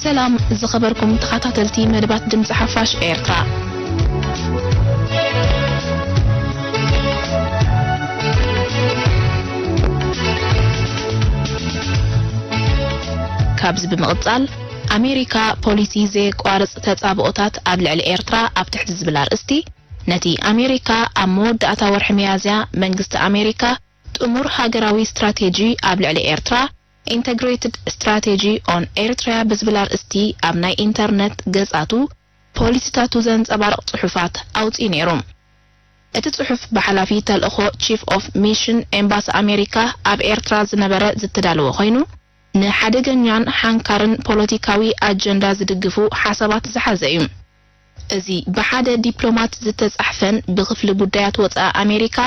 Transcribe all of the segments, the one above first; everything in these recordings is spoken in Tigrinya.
ሰላም ዝኸበርኩም ተኸታተልቲ መደባት ድምፂ ሓፋሽ ኤርትራ። ካብዚ ብምቕጻል፣ ኣሜሪካ ፖሊሲ ዘየቋርጽ ተጻብኦታት ኣብ ልዕሊ ኤርትራ ኣብ ትሕቲ ዝብል ኣርእስቲ፣ ነቲ ኣሜሪካ ኣብ መወዳእታ ወርሒ ሚያዝያ መንግስቲ ኣሜሪካ ጥሙር ሃገራዊ ስትራቴጂ ኣብ ልዕሊ ኤርትራ፣ Integrated Strategy on Eritrea ብዝብል ኣርእስቲ ኣብ ናይ ኢንተርነት ገጻቱ ፖሊሲታቱ ዘንጸባርቕ ጽሑፋት ኣውጺኡ ነይሩ። እቲ ጽሑፍ ብሓላፊ ተልእኾ ቺፍ ኦፍ ሚሽን ኤምባሲ ኣሜሪካ ኣብ ኤርትራ ዝነበረ ዝተዳለወ ኮይኑ፣ ንሓደገኛን ሓንካርን ፖለቲካዊ ኣጀንዳ ዝድግፉ ሓሳባት ዝሓዘ እዩ። እዚ ብሓደ ዲፕሎማት ዝተጻሕፈን ብክፍሊ ጉዳያት ወጻኢ ኣሜሪካ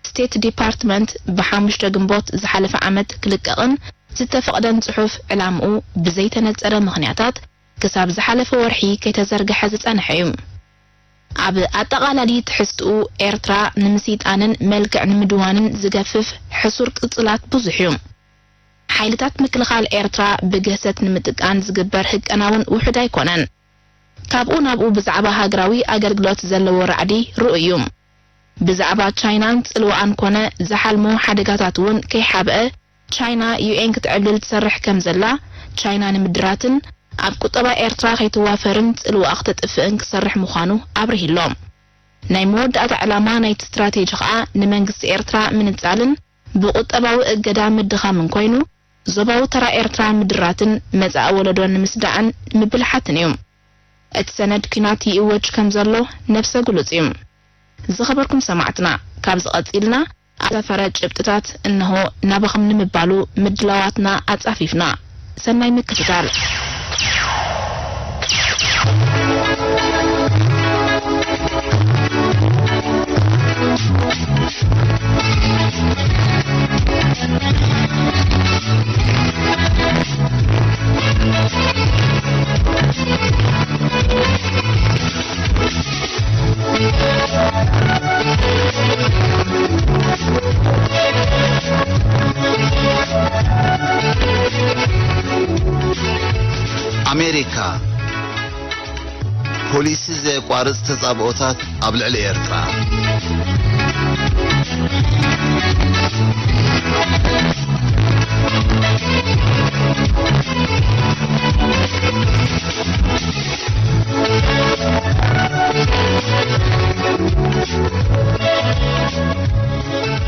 ስቴት ዲፓርትመንት ብሓሙሽተ ግንቦት ዝሓለፈ ዓመት ክልቀቕን ዝተፈቕደን ጽሑፍ፣ ዕላምኡ ብዘይተነጸረ ምኽንያታት ክሳብ ዝሓለፈ ወርሒ ከይተዘርግሐ ዝጸንሐ እዩ። ኣብ ኣጠቓላሊ ትሕዝትኡ፣ ኤርትራ ንምስይጣንን መልክዕ ንምድዋንን ዝገፍፍ ሕሱር ቅጽላት ብዙሕ እዩ። ሓይልታት ምክልኻል ኤርትራ ብግህሰት ንምጥቃን ዝግበር ህቀና እውን ውሑድ ኣይኮነን። ካብኡ ናብኡ ብዛዕባ ሃገራዊ ኣገልግሎት ዘለዎ ራዕዲ ርኡይ እዩ። ብዛዕባ ቻይናን ጽልዋኣን ኮነ ዝሓልሞ ሓደጋታት እውን ከይሓብአ፣ ቻይና ዩ ኤን ክትዕብልል ትሰርሕ ከም ዘላ፣ ቻይና ንምድራትን ኣብ ቁጠባ ኤርትራ ከይትዋፈርን ጽልዋኣ ክተጥፍእን ክሰርሕ ምዃኑ ኣብሪሂ ኣሎ። ናይ መወዳእታ ዕላማ ናይቲ ስትራቴጂ ከኣ ንመንግስቲ ኤርትራ ምንጻልን ብቁጠባዊ እገዳ ምድኻምን ኮይኑ፣ ዞባዊ ተራ ኤርትራ ምድራትን መጻኢ ወለዶ ንምስዳዕን ምብልሓትን እዩ። እቲ ሰነድ ኲናት ይእወጅ ከም ዘሎ ነብሰ ግሉጽ እዩ። ዝኸበርኩም ሰማዕትና፣ ካብዚ ቀጺልና ኣብ ዘፈረ ጭብጥታት እንሆ ናባኹም ንምባሉ ምድላዋትና ኣጻፊፍና። ሰናይ ምክትታል። ኣሜሪካ፣ ፖሊሲ ዘየቋርጽ ተጻብኦታት ኣብ ልዕሊ ኤርትራ።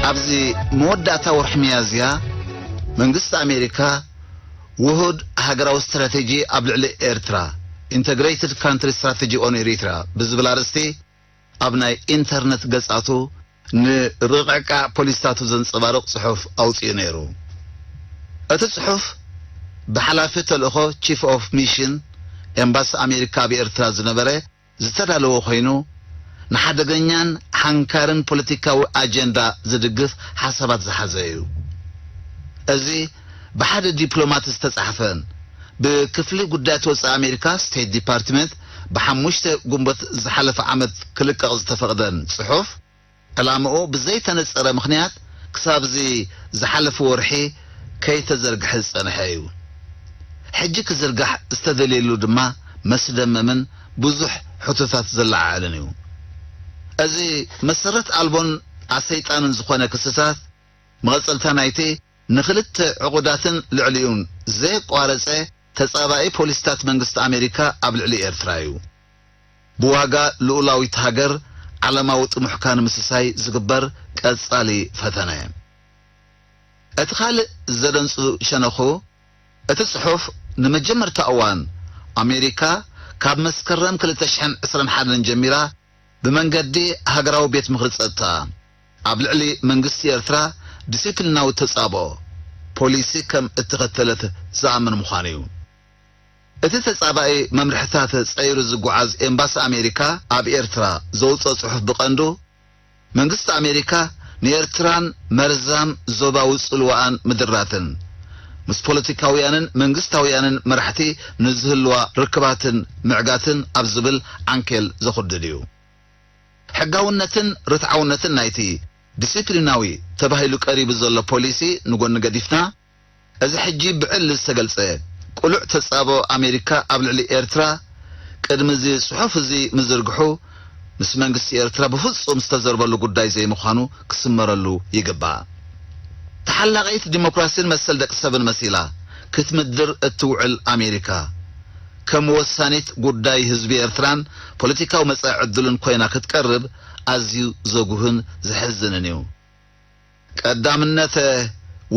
ኣብዚ መወዳእታ ወርሒ ሚያዝያ፣ መንግስቲ ኣሜሪካ ውሁድ ሃገራዊ ስትራቴጂ ኣብ ልዕሊ ኤርትራ፣ Integrated Country Strategy on Eritrea ብዝብል ኣርእስቲ፣ ኣብ ናይ ኢንተርነት ገጻቱ ንረቂቕ ፖሊሲታቱ ዘንጸባርቕ ጽሑፍ ኣውጺኡ ነይሩ። እቲ ጽሑፍ ብሓላፊ ተልእኾ ቺፍ ኦፍ ሚሽን ኤምባሲ ኣሜሪካ ኣብ ኤርትራ ዝነበረ ዝተዳለወ ኮይኑ፣ ንሓደገኛን ሓንካርን ፖለቲካዊ ኣጀንዳ ዝድግፍ ሓሳባት ዝሓዘ እዩ። እዚ ብሓደ ዲፕሎማት ዝተጻሕፈን ብክፍሊ ጉዳያት ወጻኢ ኣሜሪካ ስቴት ዲፓርትመንት ብሓሙሽተ ግንቦት ዝሓለፈ ዓመት ክልቀቕ ዝተፈቕደን ጽሑፍ፣ ዕላምኡ ብዘይተነጸረ ምኽንያት ክሳብዚ ዝሓለፈ ወርሒ ከይተዘርግሐ ዝጸንሐ እዩ። ሕጂ ክዝርጋሕ ዝተደልየሉ ድማ መስደመምን ብዙሕ ሕቶታት ዘለዓዕልን እዩ። እዚ መሰረት ኣልቦን ኣሰይጣንን ዝኾነ ክስታት፣ መቐጸልታ ናይቲ ንኽልተ ዕቑዳትን ልዕሊኡን ዘየቋረጸ ተጻባኢ ፖሊሲታት መንግስቲ ኣሜሪካ ኣብ ልዕሊ ኤርትራ እዩ። ብዋጋ ልኡላዊት ሃገር ዓለማዊ ጥሙሕካ ንምስሳይ ዝግበር ቀጻሊ ፈተነ። እቲ ካልእ ዘደንጹ ሸነኹ፣ እቲ ጽሑፍ ንመጀመርታ እዋን ኣሜሪካ ካብ መስከረም ክልተ ሽሕን ዕስራን ሓደን ጀሚራ ብመንገዲ ሃገራዊ ቤት ምኽሪ ጸጥታ ኣብ ልዕሊ መንግስቲ ኤርትራ ዲሲፕሊናዊ ተጻብኦ ፖሊሲ ከም እተኸተለት ዝኣምን ምዃኑ እዩ። እቲ ተጻባኢ መምርሕታት ጸይሩ ዝጓዓዝ ኤምባሲ ኣሜሪካ ኣብ ኤርትራ ዘውጽኦ ጽሑፍ ብቐንዱ፣ መንግስቲ ኣሜሪካ ንኤርትራን መርዛም ዞባዊ ጽልዋኣን ምድራትን፣ ምስ ፖለቲካውያንን መንግስታውያንን መራሕቲ ንዝህልዋ ርክባትን ምዕጋትን ኣብ ዝብል ዓንኬል ዘኹድድ እዩ። ሕጋውነትን ርትዓውነትን ናይቲ ዲሲፕሊናዊ ተባሂሉ ቀሪቡ ዘሎ ፖሊሲ ንጎኒ ገዲፍና፣ እዚ ሕጂ ብዕሊ ዝተገልጸ ቅሉዕ ተጻብኦ ኣሜሪካ ኣብ ልዕሊ ኤርትራ ቅድሚ እዚ ጽሑፍ እዚ ምዝርግሑ ምስ መንግስቲ ኤርትራ ብፍጹም ዝተዘርበሉ ጉዳይ ዘይምዃኑ ክስመረሉ ይግባእ። ተሓላቒት ዲሞክራሲን መሰል ደቂ ሰብን መሲላ ክትምድር እትውዕል ኣሜሪካ፣ ከም ወሳኒት ጉዳይ ህዝቢ ኤርትራን ፖለቲካዊ መጻኢ ዕድሉን ኮይና ክትቀርብ ኣዝዩ ዘጉህን ዘሕዝንን እዩ። ቀዳምነት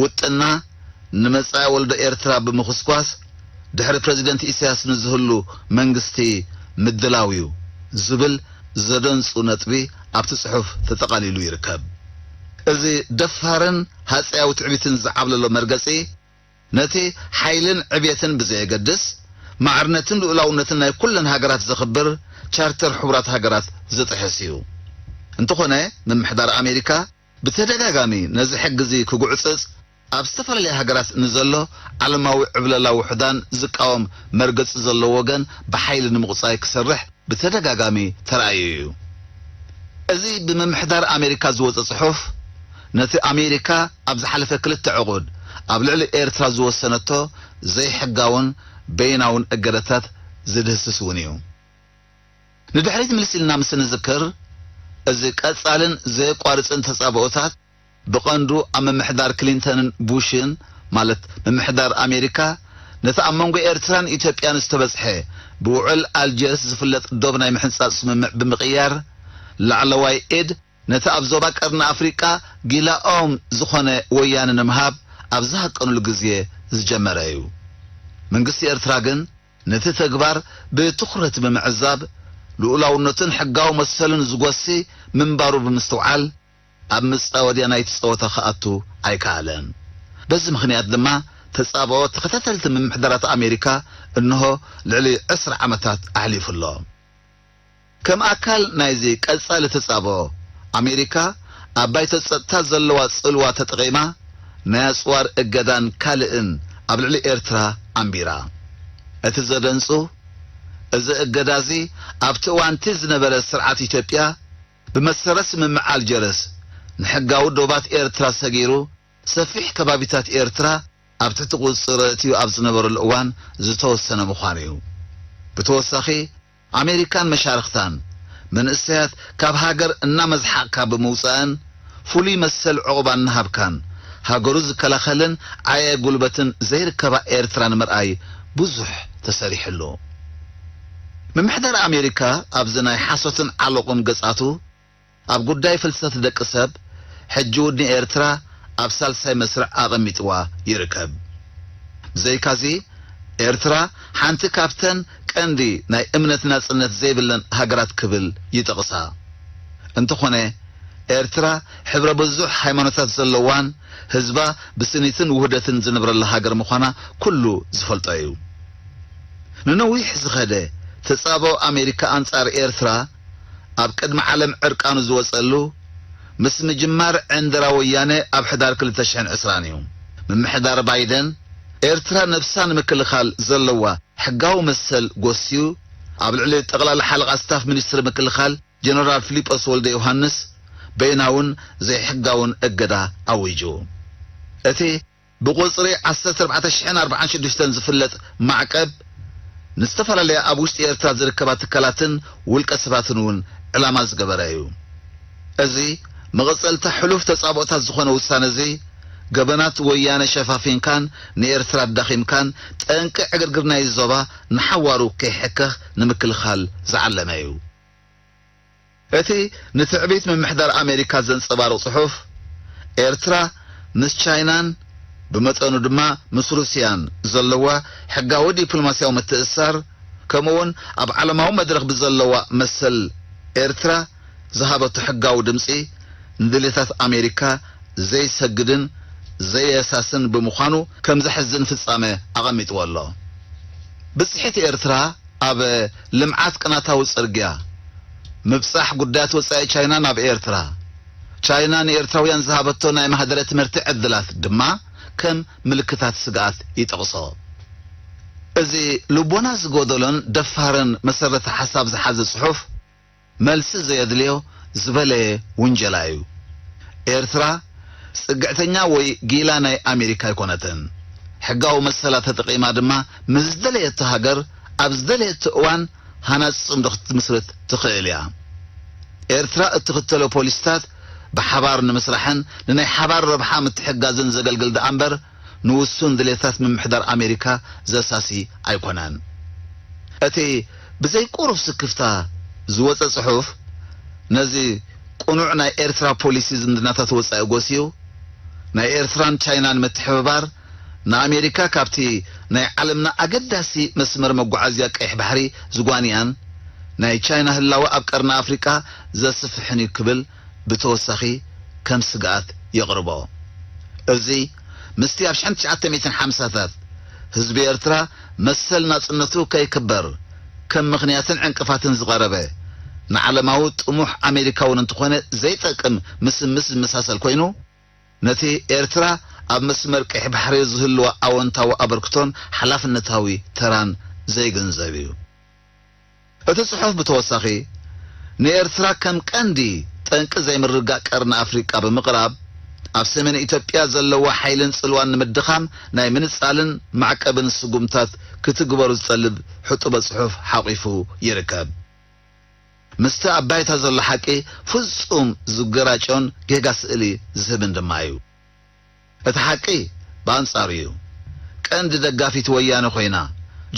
ውጥና ንመጻኢ ወልዶ ኤርትራ ብምኹስኳስ፣ ድሕሪ ፕረዚደንት ኢሳያስ ንዝህሉ መንግስቲ ምድላው እዩ ዝብል ዘደንጹ ነጥቢ ኣብቲ ጽሑፍ ተጠቓሊሉ ይርከብ። እዚ ደፋርን ሃጸያዊ ትዕቢትን ዝዓብለሎ መርገጺ፣ ነቲ ሓይልን ዕብየትን ብዘየገድስ፣ ማዕርነትን ልኡላውነትን ናይ ኩለን ሃገራት ዘኽብር ቻርተር ሕቡራት ሃገራት ዝጥሕስ እዩ። እንተኾነ፣ ምምሕዳር ኣሜሪካ ብተደጋጋሚ ነዚ ሕጊ እዚ ክጉዕጽጽ፣ ኣብ ዝተፈላለያ ሃገራት ንዘሎ ዓለማዊ ዕብለላ ውሑዳን ዝቃወም መርገጺ ዘለዎ ወገን ብሓይሊ ንምቑጻይ ክሰርሕ ብተደጋጋሚ ተራእዩ እዩ። እዚ ብምምሕዳር ኣሜሪካ ዝወጸ ጽሑፍ፣ ነቲ ኣሜሪካ ኣብ ዝሓለፈ ክልተ ዕቑድ ኣብ ልዕሊ ኤርትራ ዝወሰነቶ ዘይሕጋውን በይናውን እገዳታት ዝድህስስ እውን እዩ። ንድሕሪት ምልስ ኢልና ምስ እንዝክር፣ እዚ ቀጻልን ዘየቋርጽን ተጻብኦታት፣ ብቐንዱ ኣብ ምምሕዳር ክሊንተንን ቡሽን፣ ማለት ምምሕዳር ኣሜሪካ፣ ነቲ ኣብ መንጎ ኤርትራን ኢትዮጵያን ዝተበጽሐ ብውዕል ኣልጀርስ ዝፍለጥ ዶብ ናይ ምሕንጻጽ ስምምዕ ብምቕያር፣ ላዕለዋይ ኢድ ነቲ ኣብ ዞባ ቀርኒ ኣፍሪቃ ጊላኦም ዝኾነ ወያነ ንምሃብ ኣብ ዝሃቀኑሉ ግዜ ዝጀመረ እዩ። መንግስቲ ኤርትራ ግን ነቲ ተግባር ብትኹረት ብምዕዛብ፣ ልኡላውነቱን ሕጋዊ መሰሉን ዝጎሲ ምንባሩ ብምስትውዓል፣ ኣብ መጻወድያ ናይቲ ጸወታ ክኣቱ ኣይከኣለን። በዚ ምኽንያት ድማ፣ ተጻብኦ ተኸታተልቲ ምምሕዳራት ኣሜሪካ እንሆ ልዕሊ ዕስራ ዓመታት ኣሕሊፉ ኣሎ። ከም ኣካል ናይዚ ቀጻሊ ተጻብኦ፣ ኣሜሪካ ኣብ ባይቶ ጸጥታ ዘለዋ ጽልዋ ተጠቒማ፣ ናይ ኣጽዋር እገዳን ካልእን ኣብ ልዕሊ ኤርትራ ኣንቢራ። እቲ ዘደንጹ፣ እዚ እገዳ እዚ ኣብቲ እዋንቲ ዝነበረ ስርዓት ኢትዮጵያ፣ ብመሰረት ስምምዕ ኣልጀርስ፣ ንሕጋዊ ዶባት ኤርትራ ሰጊሩ፣ ሰፊሕ ከባቢታት ኤርትራ ኣብ ትሕቲ ቁጽጽር ኣእትዩ ኣብ ዝነበረሉ እዋን ዝተወሰነ ምዃኑ እዩ። ብተወሳኺ፣ ኣሜሪካን መሻርኽታን፣ መንእሰያት ካብ ሃገር እናመዝሓቕካ ብምውጻእን ፍሉይ መሰል ዕቑባ እናሃብካን፣ ሃገሩ ዝከላኸልን ዓያይ ጉልበትን ዘይርከባ ኤርትራ ንምርኣይ ብዙሕ ተሰሪሕሉ። ምምሕዳር ኣሜሪካ ኣብዚ ናይ ሓሶትን ዓሎቕን ገጻቱ፣ ኣብ ጉዳይ ፍልሰት ደቂ ሰብ፣ ሕጂ እውን ንኤርትራ ኣብ ሳልሳይ መስርዕ ኣቐሚጥዋ ይርከብ። ብዘይካዚ፣ ኤርትራ ሓንቲ ካብተን ቀንዲ ናይ እምነት ናጽነት ዘይብለን ሃገራት ክብል ይጠቕሳ። እንተኾነ፣ ኤርትራ ሕብረ ብዙሕ ሃይማኖታት ዘለዋን ህዝባ ብስኒትን ውህደትን ዝነብረላ ሃገር ምዃና ኩሉ ዝፈልጦ እዩ። ንነዊሕ ዝኸደ ተጻብኦ ኣሜሪካ ኣንጻር ኤርትራ ኣብ ቅድሚ ዓለም ዕርቃኑ ዝወጸሉ፣ ምስ ምጅማር ዕንደራ ወያነ ኣብ ሕዳር ክልተ ሽሕን ዕስራን እዩ። ምምሕዳር ባይደን፣ ኤርትራ ነብሳ ንምክልኻል ዘለዋ ሕጋዊ መሰል ጎስዩ፣ ኣብ ልዕሊ ጠቕላሊ ሓለቓ ስታፍ ሚኒስትሪ ምክልኻል ጀነራል ፊሊጶስ ወልደ ዮሃንስ በይናውን ዘይሕጋውን እገዳ ኣዊጁ። እቲ ብቁጽሪ ዓሰርተ ኣርባዕተ ሽሕን ኣርባዓን ሽዱሽተን ዝፍለጥ ማዕቀብ፣ ንዝተፈላለያ ኣብ ውሽጢ ኤርትራ ዝርከባ ትካላትን ውልቀ ሰባትን እውን ዕላማ ዝገበረ እዩ። እዚ መቐጸልታ ሕሉፍ ተጻብኦታት ዝኾነ ውሳነ እዚ፣ ገበናት ወያነ ሸፋፊንካን ንኤርትራ ኣዳኺምካን፣ ጠንቂ ዕግርግር ናይዚ ዞባ ንሓዋሩ ከይሕከኽ ንምክልኻል ዝዓለመ እዩ። እቲ ንትዕቢት ምምሕዳር ኣሜሪካ ዘንጸባርቕ ጽሑፍ፣ ኤርትራ ምስ ቻይናን ብመጠኑ ድማ ምስ ሩስያን ዘለዋ ሕጋዊ ዲፕሎማስያዊ ምትእስሳር፣ ከምኡ'ውን ኣብ ዓለማዊ መድረኽ ብዘለዋ መሰል ኤርትራ ዝሃበቶ ሕጋዊ ድምጺ፣ ንድሌታት ኣሜሪካ ዘይሰግድን ዘየሳስን ብምዃኑ፣ ከም ዘሕዝን ፍጻመ ኣቐሚጥዎ ኣሎ። ብጽሒት ኤርትራ ኣብ ልምዓት ቅናታዊ ጽርግያ፣ ምብጻሕ ጉዳያት ወጻኢ ቻይና ናብ ኤርትራ፣ ቻይና ንኤርትራውያን ዝሃበቶ ናይ ማህደረ ትምህርቲ ዕድላት ድማ ከም ምልክታት ስግኣት ይጠቕሶ። እዚ ልቦና ዝጎደሎን ደፋርን መሰረተ ሓሳብ ዝሓዘ ጽሑፍ፣ መልሲ ዘየድልዮ ዝበለየ ውንጀላ እዩ። ኤርትራ ጽግዕተኛ ወይ ጊላ ናይ ኣሜሪካ ኣይኮነትን። ሕጋዊ መሰላ ተጠቒማ ድማ ምስ ዝደለየቶ ሃገር ኣብ ዝደለየቶ እዋን ሃናጺ ጽምዶ ክትምስርት ትኽእል እያ። ኤርትራ እትኽተሎ ፖሊሲታት ብሓባር ንምስራሕን ንናይ ሓባር ረብሓ ምትሕጋዝን ዘገልግል ደኣ እምበር ንውሱን ድሌታት ምምሕዳር ኣሜሪካ ዘሳሲ ኣይኮነን። እቲ ብዘይ ቁሩብ ስክፍታ ዝወጸ ጽሑፍ ነዚ ቅኑዕ ናይ ኤርትራ ፖሊሲ ዝምድናታት ወጻኢ ጎስዩ ናይ ኤርትራን ቻይናን ምትሕብባር ንኣሜሪካ ካብቲ ናይ ዓለምና ኣገዳሲ መስመር መጓዓዝያ ቀይሕ ባሕሪ ዝጓንያን ናይ ቻይና ህላወ ኣብ ቀርኒ ኣፍሪቃ ዘስፍሕን እዩ ክብል ብተወሳኺ ከም ስግኣት የቕርቦ። እዚ ምስቲ ኣብ ሽሕን ትሽዓተ ሚእትን ሓምሳታት ህዝቢ ኤርትራ መሰል ናጽነቱ ከይክበር ከም ምኽንያትን ዕንቅፋትን ዝቐረበ ንዓለማዊ ጥሙሕ ኣሜሪካ እውን እንተኾነ ዘይጠቅም ምስምስ ዝመሳሰል ኮይኑ ነቲ ኤርትራ ኣብ መስመር ቀይሕ ባሕሪ ዝህልዋ ኣወንታዊ ኣበርክቶን ሓላፍነታዊ ተራን ዘይግንዘብ እዩ። እቲ ጽሑፍ ብተወሳኺ ንኤርትራ ከም ቀንዲ ጠንቂ ዘይምርጋእ ቀርኒ ኣፍሪቃ ብምቕራብ ኣብ ሰሜን ኢትዮጵያ ዘለዋ ሓይልን ጽልዋን ንምድኻም ናይ ምንጻልን ማዕቀብን ስጉምታት ክትግበሩ ዝጠልብ ሕጡበ ጽሑፍ ሓቒፉ ይርከብ። ምስቲ ኣብ ባይታ ዘሎ ሓቂ ፍጹም ዝገራጮን ጌጋ ስእሊ ዝህብን ድማ እዩ። እቲ ሓቂ ብኣንጻሩ እዩ። ቀንዲ ደጋፊት ወያነ ኮይና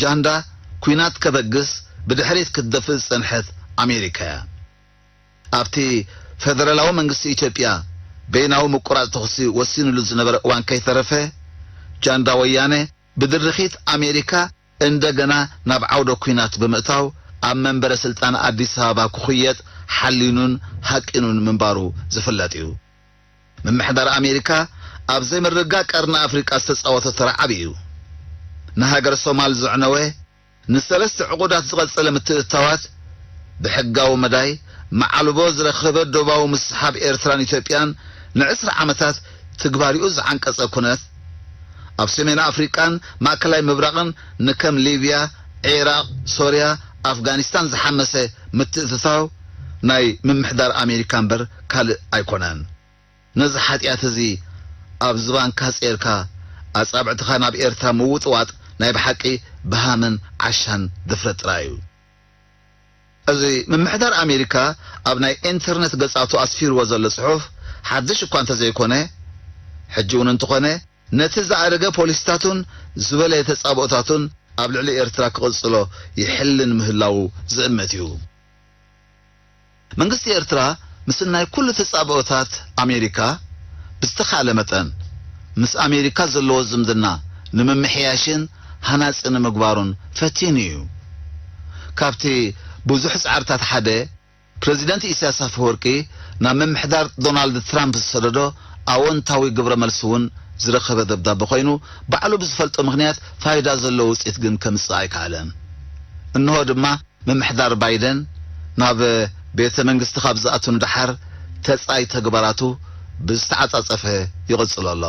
ጃንዳ ኲናት ከበግስ ብድሕሪት ክትደፍእ ዝጸንሐት ኣሜሪካ እያ። ኣብቲ ፈደራላዊ መንግስቲ ኢትዮጵያ በይናዊ ምቁራጽ ተኹሲ ወሲኑሉ ዝነበረ እዋን ከይተረፈ ጃንዳ ወያነ ብድርኺት ኣሜሪካ እንደገና ናብ ዓውደ ኲናት ብምእታው ኣብ መንበረ ስልጣን ኣዲስ ኣበባ ክኹየጥ ሓሊኑን ሃቂኑን ምንባሩ ዝፍለጥ እዩ። ምምሕዳር ኣሜሪካ ኣብ ዘይምርግጋእ ቀርኒ ኣፍሪቃ ዝተጻወቶ ተራ ዓቢ እዩ። ንሃገር ሶማል ዘዕነወ ንሰለስተ ዕቑዳት ዝቐጸለ ምትእትታዋት ብሕጋዊ መዳይ መዓልቦ ዝረኸበ ዶባዊ ምስሓብ ኤርትራን ኢትዮጵያን ንዕስራ ዓመታት ትግባሪኡ ዝዓንቀጸ ኩነት ኣብ ሰሜን ኣፍሪቃን ማእከላይ ምብራቕን ንከም ሊብያ፣ ዒራቕ፣ ሶርያ፣ ኣፍጋኒስታን ዝሓመሰ ምትእትታው ናይ ምምሕዳር ኣሜሪካ እምበር ካልእ ኣይኮነን። ነዚ ሓጢኣት እዚ ኣብ ዝባንካ ጼርካ ኣጻብዕትኻ ናብ ኤርትራ ምውጥዋጥ ናይ ብሓቂ ብሃምን ዓሻን ድፍረት ጥራይ እዩ። እዚ ምምሕዳር ኣሜሪካ ኣብ ናይ ኢንተርነት ገጻቱ ኣስፊርዎ ዘሎ ጽሑፍ ሓድሽ እኳ እንተዘይኮነ፣ ሕጂ እውን እንተኾነ ነቲ ዝኣረገ ፖሊሲታቱን ዝበለየ ተጻብኦታቱን ኣብ ልዕሊ ኤርትራ ክቕጽሎ ይሕልን ምህላዉ ዝእመት እዩ። መንግስቲ ኤርትራ ምስናይ ኩሉ ተጻብኦታት ኣሜሪካ ብዝተኻእለ መጠን ምስ ኣሜሪካ ዘለዎ ዝምድና ንምምሕያሽን ሃናጺ ንምግባሩን ፈቲኑ እዩ። ካብቲ ብዙሕ ጻዕርታት ሓደ ፕረዚደንት ኢሳያስ ኣፈወርቂ ናብ ምምሕዳር ዶናልድ ትራምፕ ዝሰደዶ ኣወንታዊ ግብረ መልሲ እውን ዝረኸበ ደብዳበ ኮይኑ ባዕሉ ብዝፈልጦ ምኽንያት ፋይዳ ዘለዎ ውጽኢት ግን ከምጽእ ኣይከኣለን። እንሆ ድማ ምምሕዳር ባይደን ናብ ቤተ መንግስቲ ካብ ዝኣቱ ንደሓር ተጻይ ተግባራቱ ብዝተዓጻጸፈ ይቕጽሎ ኣሎ።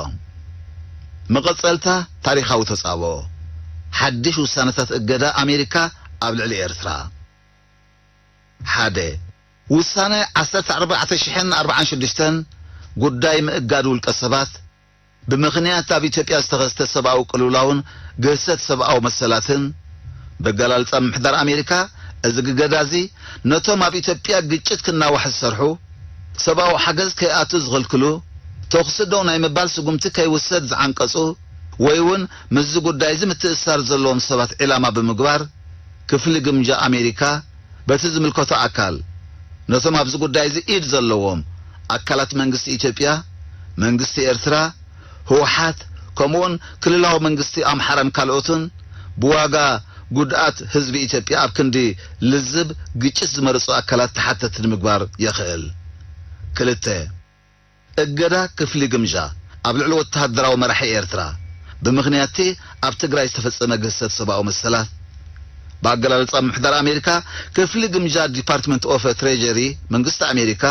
መቐጸልታ ታሪኻዊ ተጻብኦ ሓድሽ ውሳነታት እገዳ ኣሜሪካ ኣብ ልዕሊ ኤርትራ። ሓደ ውሳነ ዓሰርተ ኣርባዕተ ሽሕን ኣርባዓን ሽዱሽተን ጉዳይ ምእጋድ ውልቀ ሰባት ብምኽንያት ኣብ ኢትዮጵያ ዝተኸስተ ሰብኣዊ ቅልውላውን ግህሰት ሰብኣዊ መሰላትን በገላልጻ ምምሕዳር ኣሜሪካ እዚ ግገዳ እዚ ነቶም ኣብ ኢትዮጵያ ግጭት ክናዋሕ ዝሰርሑ ሰብኣዊ ሓገዝ ከይኣቱ ዝኽልክሉ ተኹሲ ደው ናይ ምባል ስጉምቲ ከይውሰድ ዝዓንቀጹ ወይ እውን ምስዚ ጉዳይ እዚ ምትእስሳር ዘለዎም ሰባት ዒላማ ብምግባር ክፍሊ ግምጃ ኣሜሪካ በቲ ዝምልከቶ ኣካል ነቶም ኣብዚ ጉዳይ እዚ ኢድ ዘለዎም ኣካላት መንግስቲ ኢትዮጵያ፣ መንግስቲ ኤርትራ፣ ህወሓት ከምኡውን ክልላዊ መንግስቲ ኣምሓራን ካልኦትን ብዋጋ ጉድኣት ህዝቢ ኢትዮጵያ ኣብ ክንዲ ልዝብ ግጭት ዝመረጹ ኣካላት ተሓተቲ ንምግባር የኽእል። ክልተ እገዳ ክፍሊ ግምጃ ኣብ ልዕሊ ወተሃደራዊ መራሒ ኤርትራ ብምኽንያትቲ ኣብ ትግራይ ዝተፈጸመ ግህሰት ሰብኣዊ መሰላት ብኣገላልጻ ምምሕዳር ኣሜሪካ ክፍሊ ግምጃ ዲፓርትመንት ኦፍ ትሬጀሪ መንግስቲ ኣሜሪካ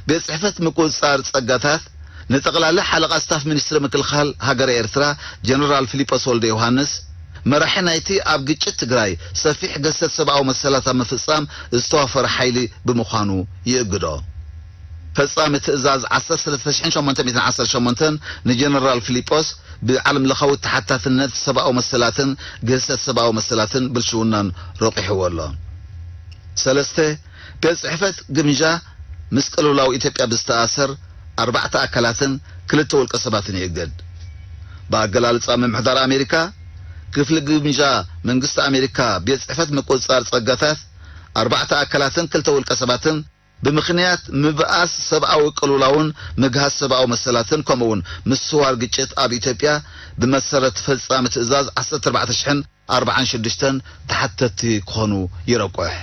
ቤት ጽሕፈት ምቁጽጻር ጸጋታት ንጠቕላሊ ሓለቓ ስታፍ ሚኒስትሪ ምክልኻል ሃገረ ኤርትራ ጀነራል ፊሊጶስ ወልደ ዮሃንስ መራሒ ናይቲ ኣብ ግጭት ትግራይ ሰፊሕ ገሰት ሰብኣዊ መሰላት ኣብ ምፍጻም ዝተዋፈረ ሓይሊ ብምዃኑ ይእግዶ። ፈጻሚ ትእዛዝ ዓሰርተ ሰለስተ ሽሕን ሸሞንተ ሚእትን ዓሰርተ ሸሞንተን ንጀነራል ፊሊጶስ ብዓለም ለኻዊ ተሓታትነት ሰብኣዊ መሰላትን ግህሰት ሰብኣዊ መሰላትን ብልሽውናን ረቂሕዎ ኣሎ። ሰለስተ፣ ቤት ጽሕፈት ግምጃ ምስ ቅልውላው ኢትዮጵያ ብዝተኣሰር ኣርባዕተ ኣካላትን ክልተ ውልቀ ሰባትን ይእገድ። ብኣገላልጻ ምምሕዳር ኣሜሪካ፣ ክፍሊ ግምጃ መንግስቲ ኣሜሪካ ቤት ጽሕፈት ምቁጽጻር ጸጋታት ኣርባዕተ ኣካላትን ክልተ ውልቀ ሰባትን ብምኽንያት ምብኣስ ሰብኣዊ ቅልውላውን ምግሃስ ሰብኣዊ መሰላትን ከምኡውን ምስዋር ግጭት ኣብ ኢትዮጵያ ብመሰረት ፈጻሚ ትእዛዝ ዓሰርተ ኣርባዕተ ሽሕን ኣርባዓን ሽዱሽተን ተሓተትቲ ክኾኑ ይረቁሕ።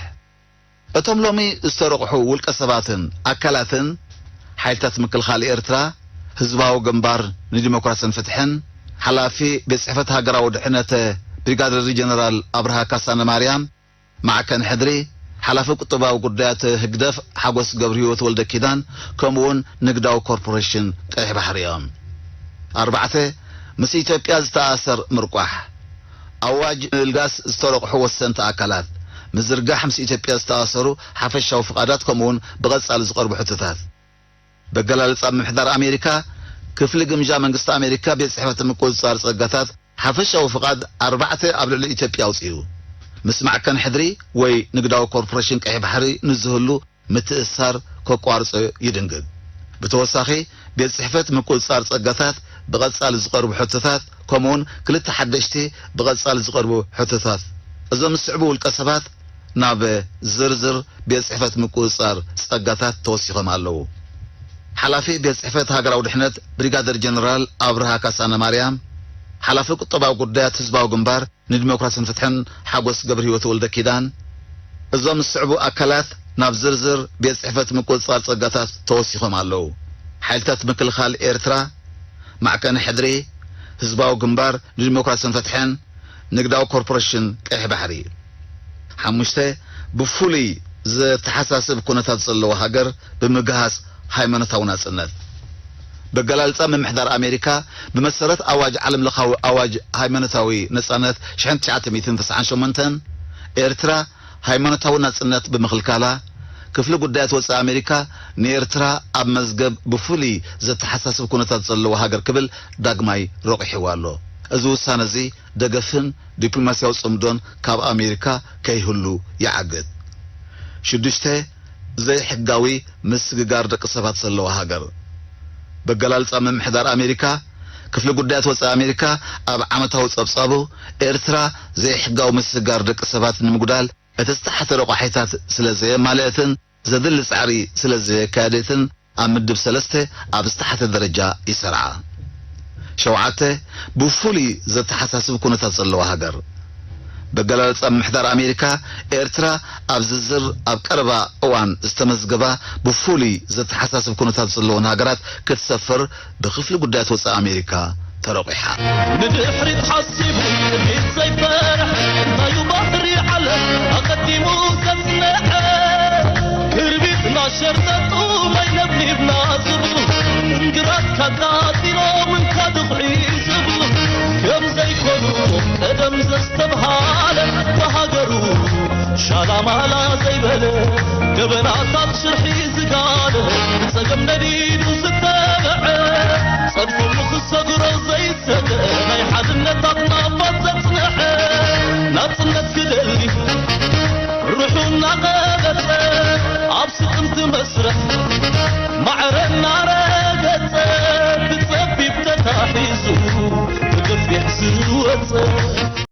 እቶም ሎሚ ዝተረቑሑ ውልቀ ሰባትን ኣካላትን ሓይልታት ምክልኻል ኤርትራ፣ ህዝባዊ ግንባር ንዲሞክራስን ፍትሕን፣ ሓላፊ ቤት ጽሕፈት ሃገራዊ ድሕነት ብሪጋደር ጀነራል ኣብርሃ ካሳነ ማርያም፣ ማዕከን ሕድሪ፣ ሓላፊ ቁጠባዊ ጉዳያት ህግደፍ ሓጎስ ገብረህይወት ወልደ ኪዳን፣ ከምኡውን ንግዳዊ ኮርፖሬሽን ቀይሕ ባሕሪ እዮም። ኣርባዕተ፣ ምስ ኢትዮጵያ ዝተኣሰር ምርቋሕ። ኣዋጅ ምልጋስ ዝተረቑሑ ወሰንቲ ኣካላት፣ ምዝርጋሕ ምስ ኢትዮጵያ ዝተኣሰሩ ሓፈሻዊ ፍቓዳት ከምኡውን ብቐጻሊ ዝቐርቡ ሕቶታት። በገላልጻ ምምሕዳር ኣሜሪካ፣ ክፍሊ ግምጃ መንግስቲ ኣሜሪካ ቤት ጽሕፈት ምቁጽጻር ጸጋታት ሓፈሻዊ ፍቓድ ኣርባዕተ ኣብ ልዕሊ ኢትዮጵያ ኣውጺኡ። ምስ ማዕከን ሕድሪ ወይ ንግዳዊ ኮርፖሬሽን ቀይሕ ባሕሪ ንዝህሉ ምትእስሳር ከቋርጾ ይድንግግ። ብተወሳኺ፣ ቤት ጽሕፈት ምቁጽጻር ጸጋታት ብቐጻሊ ዝቐርቡ ሕቶታት፣ ከምኡውን ክልተ ሓደሽቲ ብቐጻሊ ዝቐርቡ ሕቶታት። እዞም ዝስዕቡ ውልቀ ሰባት ናብ ዝርዝር ቤት ጽሕፈት ምቁጽጻር ጸጋታት ተወሲኾም ኣለዉ። ሓላፊ ቤት ጽሕፈት ሃገራዊ ድሕነት ብሪጋደር ጀነራል ኣብርሃ ካሳነ ማርያም፣ ሓላፊ ቁጠባዊ ጉዳያት ህዝባዊ ግንባር ንዲሞክራስን ፍትሕን ሓጎስ ገብረህይወት ወልደ ኪዳን፣ እዞም ዝስዕቡ ኣካላት ናብ ዝርዝር ቤት ጽሕፈት ምቁጽጻር ጸጋታት ተወሲኾም ኣለዉ። ሓይልታት ምክልኻል ኤርትራ፣ ማዕከን ሕድሪ፣ ህዝባዊ ግንባር ንዲሞክራስን ፍትሕን፣ ንግዳዊ ኮርፖሬሽን ቀይሕ ባሕሪ። ሓሙሽተ፣ ብፍሉይ ዘተሓሳስብ ኩነታት ዘለዎ ሃገር ብምግሃስ ሃይማኖታዊ ናጽነት። በገላልጻ ምምሕዳር ኣሜሪካ፣ ብመሰረት ኣዋጅ ዓለም ለኻዊ ኣዋጅ ሃይማኖታዊ ነጻነት ሽሕን ትሽዓተ ሚእትን ተስዓን ሸሞንተን፣ ኤርትራ ሃይማኖታዊ ናጽነት ብምኽልካላ፣ ክፍሊ ጉዳያት ወጻኢ ኣሜሪካ ንኤርትራ ኣብ መዝገብ ብፍሉይ ዘተሓሳስብ ኩነታት ዘለዎ ሃገር ክብል ዳግማይ ረቑሕዋ ኣሎ። እዚ ውሳነ እዚ ደገፍን ዲፕሎማስያዊ ጽምዶን ካብ ኣሜሪካ ከይህሉ ይዓግት። ሽዱሽተ፣ ዘይሕጋዊ ምስግጋር ደቂ ሰባት ዘለዋ ሃገር። በገላልጻ ምምሕዳር ኣሜሪካ፣ ክፍሊ ጉዳያት ወጻኢ ኣሜሪካ ኣብ ዓመታዊ ጸብጻቡ፣ ኤርትራ ዘይሕጋዊ ምስግጋር ደቂ ሰባት ንምጉዳል እቲ ዝተሓተ ረቋሒታት ስለ ዘየማልአትን ዘድሊ ጻዕሪ ስለ ዘየካየደትን ኣብ ምድብ ሰለስተ ኣብ ዝተሓተ ደረጃ ይሰርዓ። ሸውዓተ፣ ብፍሉይ ዘተሓሳስብ ኩነታት ዘለዋ ሃገር። በገላልጻ ምምሕዳር ኣሜሪካ፣ ኤርትራ ኣብ ዝርዝር ኣብ ቀረባ እዋን ዝተመዝገባ ብፍሉይ ዘተሓሳስብ ኩነታት ዘለወን ሃገራት ክትሰፍር ብክፍሊ ጉዳያት ወጻኢ ኣሜሪካ ተረቑሓ። ንድሕሪት ሓሲቡ ቅድሚት ዘይፈርሕ፣ እንታዩ ባህሪ ዓለም ኣቐዲሙ ዘጽንዐ። ክርቢትና ሸርጠጡ ማይ ነብኒብና ዝቡ፣ እንግራት ካቃጺሎም እንካ ድቑዒ ዝቡ፣ ከም ዘይኮኑ ቀደም ዘስተብሃለ፣ ብሃገሩ ሻላማላ ዘይበለ፣ ገበናታት ሽርሒ ዝጋለ፣ ብጸገም ነዲዱ ዝተበዐ፣ ጸድፉ ንኽሰግሮ ዘይሰገ፣ ናይ ሓድነታት ናፋት ዘጽንሐ፣ ናጽነት ክደሊ ርሑ እናቐበጸ፣ ኣብ ስጥምቲ መስርሕ ማዕረ እናረገጸ፣ ብጸቢብ ተታሒዙ ብገፊሕ ዝወጸ።